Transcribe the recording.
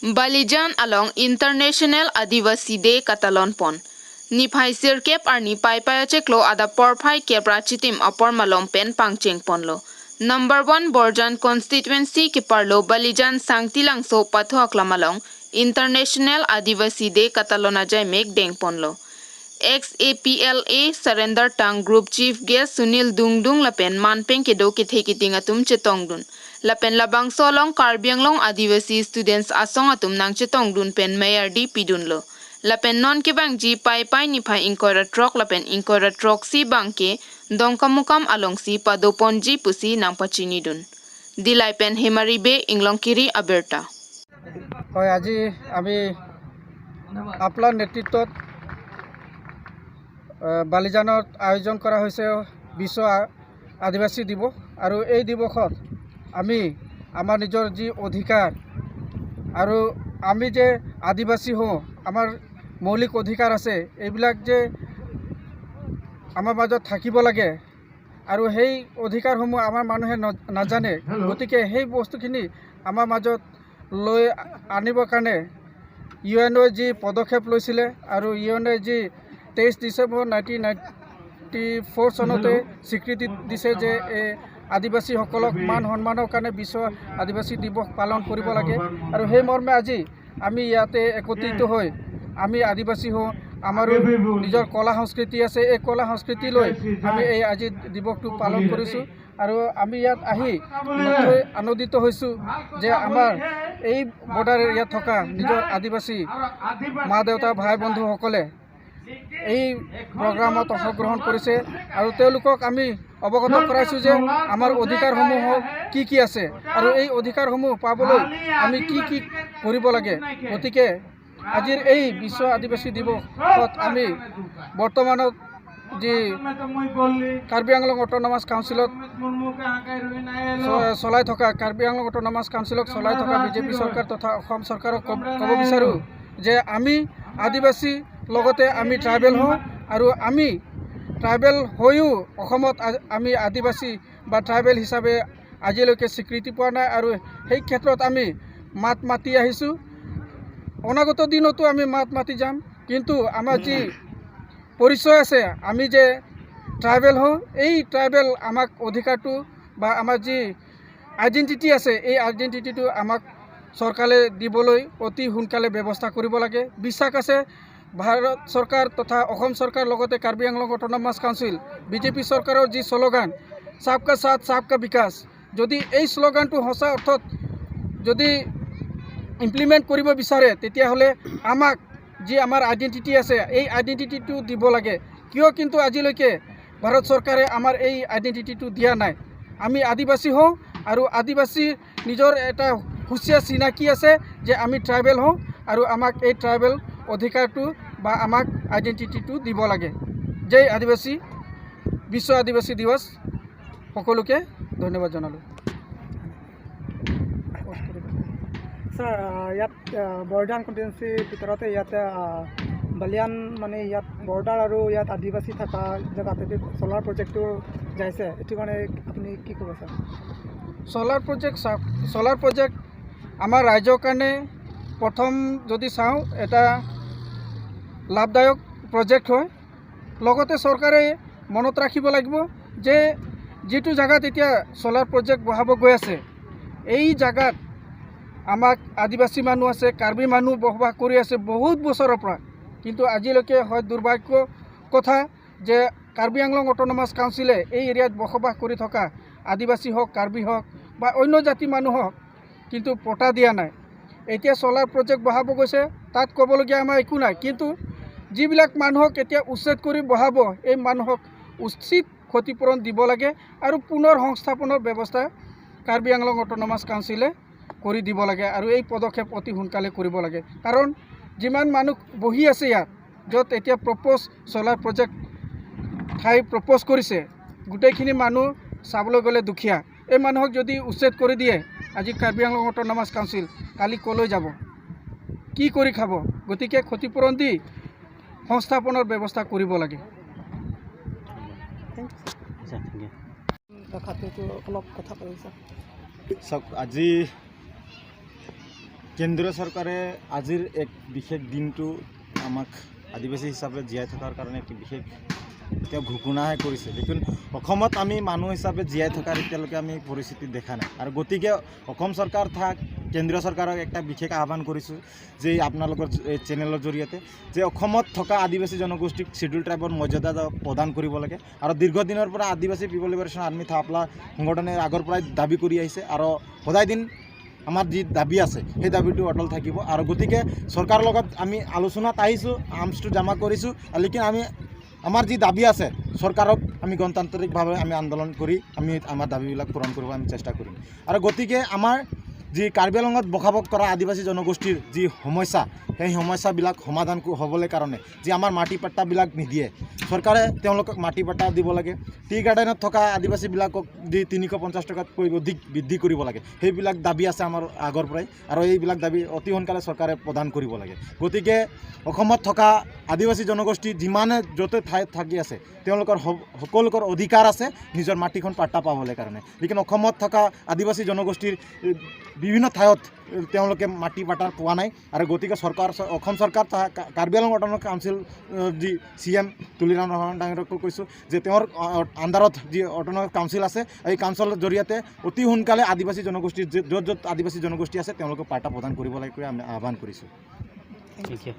Balijan along International Adivasi Day katalon pon. Ni phai sir kep arni pai pai cheklo ada por phai kep rachitim apor malom pen pangcheng ponlo. Number 1 Borjan constituency ke parlo Balijan sangtilangso pathuak lamalong International Adivasi Day katalona jai mek deng ponlo. Ex-APLA surrender tang group chief guest Sunil Dungdung lapen manpeng ke do ke theki tingatum chetongdun. Lapen labang solong Karbianglong Adivasi students asong atum nang chetongdun pen mayor di pidunlo. Lapen non ke bang ji pai pai ni phai inkora trok lapen inkora trok si bangke dongkamukam along si padopon ji pusi nang pachini dun. Dilai pen hemari be inglong kiri aberta. হয়, আজি আমি আপোনাৰ নেতৃত্বত বালিজানত আয়োজন কৰা হৈছে বিশ্ব আদিবাসী দিৱস। আৰু এই দিৱসত আমি আমাৰ নিজৰ যি অধিকাৰ আৰু আমি যে আদিবাসী হওঁ, আমাৰ মৌলিক অধিকাৰ আছে, এইবিলাক যে আমাৰ মাজত থাকিব লাগে আৰু সেই অধিকাৰসমূহ আমাৰ মানুহে নাজানে। গতিকে সেই বস্তুখিনি আমাৰ মাজত লৈ আনিবৰ কাৰণে ইউ এন অ'ই যি পদক্ষেপ লৈছিলে আৰু ইউ এন অ'ই যি 23 ডিচেম্বৰ 1994 চনতে স্বীকৃতি দিছে যে এই আদিবাসীসকলক মান সন্মানৰ কাৰণে বিশ্ব আদিবাসী দিৱস পালন কৰিব লাগে। আৰু সেই মৰ্মে আজি আমি ইয়াতে একত্ৰিত হৈ, আমি আদিবাসী হওঁ, আমাৰো নিজৰ কলা সংস্কৃতি আছে, এই কলা সংস্কৃতি লৈ আমি এই আজি দিৱসটো পালন কৰিছোঁ। আৰু আমি ইয়াত আহি নথৈ আনন্দিত হৈছোঁ যে আমাৰ এই বৰ্ডাৰ এৰিয়াত থকা নিজৰ আদিবাসী মা দেউতা ভাই বন্ধুসকলে এই প্ৰগ্ৰামত অংশগ্ৰহণ কৰিছে। আৰু তেওঁলোকক আমি অৱগত কৰাইছোঁ যে আমাৰ অধিকাৰসমূহ কি কি আছে আৰু এই অধিকাৰসমূহ পাবলৈ আমি কি কি কৰিব লাগে। গতিকে আজিৰ এই বিশ্ব আদিবাসী দিৱসত আমি বৰ্তমানত যি কাৰ্বি আংলং অট'নমাছ কাউন্সিলত চলাই থকা, কাৰ্বি আংলং অট'নমাছ কাউন্সিলক চলাই থকা বিজেপি চৰকাৰ তথা অসম চৰকাৰক ক'ব বিচাৰোঁ যে আমি আদিবাসী, লগতে আমি ট্ৰাইবেল হওঁ আৰু আমি ট্ৰাইবেল হৈও অসমত আমি আদিবাসী বা ট্ৰাইবেল হিচাপে আজিলৈকে স্বীকৃতি পোৱা নাই। আৰু সেই ক্ষেত্ৰত আমি মাত মাতি আহিছোঁ, অনাগত দিনতো আমি মাত মাতি যাম। কিন্তু আমাৰ যি পৰিচয় আছে, আমি যে ট্ৰাইবেল হওঁ, এই ট্ৰাইবেল আমাক অধিকাৰটো বা আমাৰ যি আইডেণ্টিটি আছে, এই আইডেণ্টিটিটো আমাক চৰকাৰে দিবলৈ অতি সোনকালে ব্যৱস্থা কৰিব লাগে। বিশ্বাস আছে, ভাৰত চৰকাৰ তথা অসম চৰকাৰ, লগতে Karbi Anglong autonomous council, BJP চৰকাৰৰ যি শ্লোগান "सबका साथ, सबका विकास", যদি এই শ্লোগানটো সঁচা অৰ্থত যদি ইমপ্লিমেণ্ট কৰিব বিচাৰে, তেতিয়াহ'লে আমাক যি আমাৰ আইডেণ্টিটি আছে, এই আইডেণ্টিটিটো দিব লাগে। কিয় কিন্তু আজিলৈকে ভাৰত চৰকাৰে আমাৰ এই আইডেণ্টিটিটো দিয়া নাই? আমি আদিবাসী হওঁ আৰু আদিবাসীৰ নিজৰ এটা সুকীয়া চিনাকি আছে যে আমি ট্ৰাইবেল হওঁ আৰু আমাক এই ট্ৰাইবেল অধিকাৰটো বা আমাক আইডেণ্টিটিটো দিব লাগে। জয় আদিবাসী। বিশ্ব আদিবাসী দিৱস সকলোকে ধন্যবাদ জনালোঁ। ছাৰ, ইয়াত বৰ্ডাৰ কনষ্টিটুৱেঞ্চিৰ ভিতৰতে ইয়াতে বালিয়ান, মানে ইয়াত বৰ্ডাৰ আৰু ইয়াত আদিবাসী থকা জেগাত চ'লাৰ প্ৰজেক্টটো যাইছে, এইটো কাৰণে আপুনি কি ক'ব ছাৰ? চ'লাৰ প্ৰজেক্ট, চাওক, চ'লাৰ প্ৰজেক্ট আমাৰ ৰাজ্যৰ কাৰণে প্ৰথম যদি চাওঁ, এটা লাভদায়ক প্ৰজেক্ট হয়। লগতে চৰকাৰে মনত ৰাখিব লাগিব যে যিটো জেগাত এতিয়া চ'লাৰ প্ৰজেক্ট বহাব গৈ আছে, এই জেগাত আমাক আদিবাসী মানুহ আছে, কাৰ্বি মানুহ বসবাস কৰি আছে বহুত বছৰৰ পৰা। কিন্তু আজিলৈকে হয় দুৰ্ভাগ্য কথা যে কাৰ্বি আংলং অট'নমাছ কাউন্সিলে এই এৰিয়াত বসবাস কৰি থকা আদিবাসী হওক, কাৰ্বি হওক বা অন্য জাতি মানুহক কিন্তু পটা দিয়া নাই। এতিয়া চ'লাৰ প্ৰজেক্ট বহাব গৈছে, তাত ক'বলগীয়া আমাৰ একো নাই। কিন্তু যিবিলাক মানুহক এতিয়া উচ্ছেদ কৰি বহাব, এই মানুহক উচিত ক্ষতিপূৰণ দিব লাগে আৰু পুনৰ সংস্থাপনৰ ব্যৱস্থা কাৰ্বি আংলং অট'নমাছ কাউন্সিলে কৰি দিব লাগে আৰু এই পদক্ষেপ অতি সোনকালে কৰিব লাগে। কাৰণ যিমান মানুহ বহি আছে ইয়াত, য'ত এতিয়া প্ৰপ'জ চ'লাৰ প্ৰজেক্ট ঠাই প্ৰপ'জ কৰিছে, গোটেইখিনি মানুহ চাবলৈ গ'লে দুখীয়া। এই মানুহক যদি উচ্ছেদ কৰি দিয়ে আজি কাৰ্বি আংলং অট'নমাছ কাউন্সিল, কালি ক'লৈ যাব, কি কৰি খাব? গতিকে ক্ষতিপূৰণ দি সংস্থাপনৰ ব্যৱস্থা কৰিব লাগে। Thank U. ৰখাটো অলপ কথা কৈ ছাৰ। চাওক, আজি কেন্দ্ৰীয় চৰকাৰে আজিৰ এক বিশেষ দিনটো আমাক আদিবাসী হিচাপে জীয়াই থকাৰ কাৰণে এক বিশেষ তেওঁ ঘোষণাহে কৰিছে। লেকিন অসমত আমি মানুহ হিচাপে জীয়াই থকাৰ এতিয়ালৈকে আমি পৰিস্থিতি দেখা নাই। আৰু গতিকে অসম চৰকাৰ থাক, কেন্দ্ৰীয় চৰকাৰক একটা বিশেষ আহ্বান কৰিছোঁ যে আপোনালোকৰ এই চেনেলৰ জৰিয়তে যে অসমত থকা আদিবাসী জনগোষ্ঠীক শ্বেডিউল ট্ৰাইবৰ মৰ্যাদা প্ৰদান কৰিব লাগে। আৰু দীৰ্ঘদিনৰ পৰা আদিবাসী পিপল লিবাৰেশ্যন আৰ্মি থাপলা সংগঠনে আগৰ পৰাই দাবী কৰি আহিছে আৰু সদায় দিন আমাৰ যি দাবী আছে, সেই দাবীটো অটল থাকিব। আৰু গতিকে চৰকাৰৰ লগত আমি আলোচনাত আহিছোঁ, আৰ্মছটো জমা কৰিছোঁ, লেকিন আমি আমাৰ যি দাবী আছে, চৰকাৰক আমি গণতান্ত্ৰিকভাৱে আমি আন্দোলন কৰি আমি আমাৰ দাবীবিলাক পূৰণ কৰিব আমি চেষ্টা কৰিম। আৰু গতিকে আমাৰ যি কাৰ্বি আংলঙত বসবাস কৰা আদিবাসী জনগোষ্ঠীৰ যি সমস্যা, সেই সমস্যাবিলাক সমাধান হ'বলৈ কাৰণে যি আমাৰ মাটি পাট্টাবিলাক নিদিয়ে চৰকাৰে, তেওঁলোকক মাটি পাট্টা দিব লাগে। টি গাৰ্ডেনত থকা আদিবাসীবিলাকক যি 350 টকাতকৈ অধিক বৃদ্ধি কৰিব লাগে, সেইবিলাক দাবী আছে আমাৰ আগৰ পৰাই আৰু এইবিলাক দাবী অতি সোনকালে চৰকাৰে প্ৰদান কৰিব লাগে। গতিকে অসমত থকা আদিবাসী জনগোষ্ঠী যিমানে য'তে ঠাইত থাকি আছে, তেওঁলোকৰ সকলোকৰ অধিকাৰ আছে নিজৰ মাটিখন পাট্টা পাবলৈ কাৰণে। লেকিন অসমত থকা আদিবাসী জনগোষ্ঠীৰ বিভিন্ন ঠাইত তেওঁলোকে মাটি পাট্টা পোৱা নাই। আৰু গতিকে চৰকাৰ, অসম চৰকাৰ, কাৰ্বি আংলং অট'নমাছ কাউন্সিল যি চি এম তুলিৰাম ৰংহাং ডাঙৰীয়াকো কৈছোঁ যে তেওঁৰ আণ্ডাৰত যি অট'নমাছ কাউন্সিল আছে, এই কাউন্সিলৰ জৰিয়তে অতি সোনকালে আদিবাসী জনগোষ্ঠীৰ য'ত য'ত আদিবাসী জনগোষ্ঠী আছে, তেওঁলোকক পাট্টা প্ৰদান কৰিব লাগে বুলি আমি আহ্বান কৰিছোঁ। Thank you.